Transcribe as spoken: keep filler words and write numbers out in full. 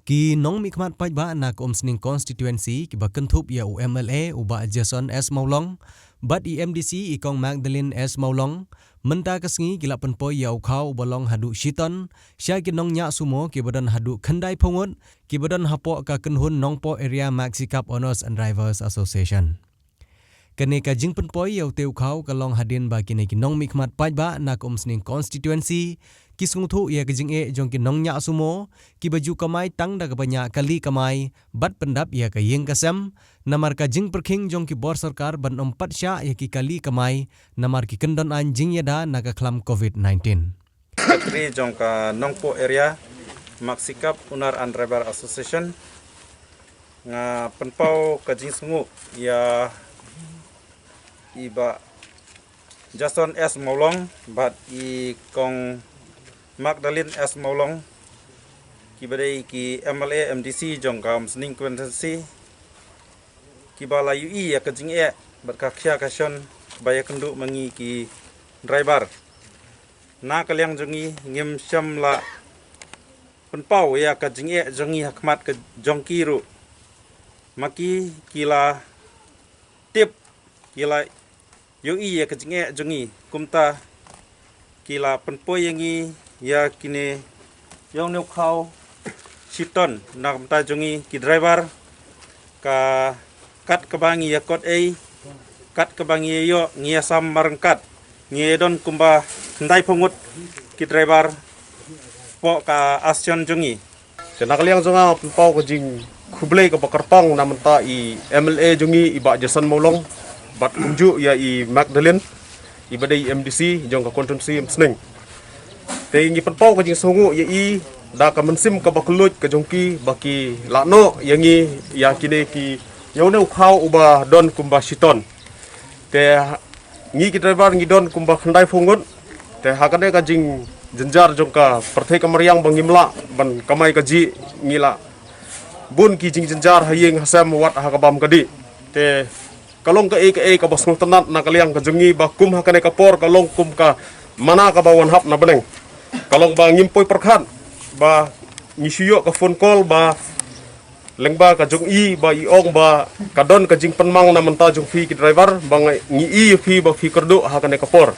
Ki nongmihkhmat paidbah na ka Umsning Constituency kiba kynthup ïa u M L A u Bah Jason S Mawlong bad i M D C i Kong Magdalene S Mawlong, mynta ka sngi ki la pynpoi ïa u khaw uba long haduh shiton sha ki nongñiah sumo kiba don haduh khyndai phew ngut kiba don hapoh ka kynhun Nongpoh Area Maxi Cab Owners and Drivers Association. Kane ka jingpynpoi ïa utei u khaw ka long hadien ba kine ki nongmihkhmat paidbah na ka Umsning Constituency ki sngewthuh ïa ka jingeh jong ki nongñiah sumo kiba ju kamai tang da kaba ñiah kali kamai bad pyndap ïa ka ïing ka sem, namar ka jingpyrkhing jong ki bor sorkar ban ym pat shah ïa ki kali kamai namar ki kyndon aiñ jingïada na ka khlam covid nineteen. Secretary jong ka Nongpoh Area Maxi Cab Owner and Driver Association, nga pynpaw ka jingsngewnguh ïa i Bah Jason S Mawlong bad i Kong Magdalene S Mawlong, kiba dei ki M L A M D C jong ka Umsning Constituency, kiba la ïohi ïa ka jingeh bad ka khia ka shon ba ïakynduh ma ngi ki driver. Na ka liang jong ngi ngim shym la pynpaw ïa ka jingeh jong ngi ha khmat ka jong ki ruh. Ma ki ki la tip, ki la ïohi ïa ka jingeh jong ngi, kumta ki la pynpoi ïa ngi ïa kine, ïa une u khaw shiton na ka bynta jong ngi ki driver. Ka kat kaba ngi ïa kot ei, kat kaba ngi ïa ïoh, ngi ïa sam marryngkat, ngi ïa don kumba khyndai phew ngut ki driver hapoh ka association jong ngi. Te na ka liang jong nga pynpaw ka jingkhublei kaba kyrpang na mynta i M L A jong ngi i Bah Jason Mawlong bad kumjuh ïa i Magdalene, iba dei M D C jong ka constituency Umsning. Te ngi pynpaw ka jingsngewnguh ïa i da ka mynsiem kaba kylluid ka jong ki ba ki la noh ïa ngi ïa kine ki, ïa une u khaw uba don kumba shiton. Te ngi ki driver ngi don kumba khyndai phew ngut. Te ha kane ka jingjynjar jong ka pyrthei ka mariang ba ngim lah ban kamai kajih, ngi la bun ki jingjynjar ha ïing ha sem wat ha ka bam ka dih. Te ka long kaei kaei kaba sngewtynnat na ka liang ka jong ngi ba kum ha kane ka por ka long kum ka manna kaba wan hap na bneng. Ka long ba ngim poi pyrkhat ba ngi shu ïoh ka phone call ba lyngba ka jong i ba i ong ba ka don ka jingpynmang na mynta jong phi ki driver ba ngi, ngi i ïa phi ba phi kyrduh ha kane ka por.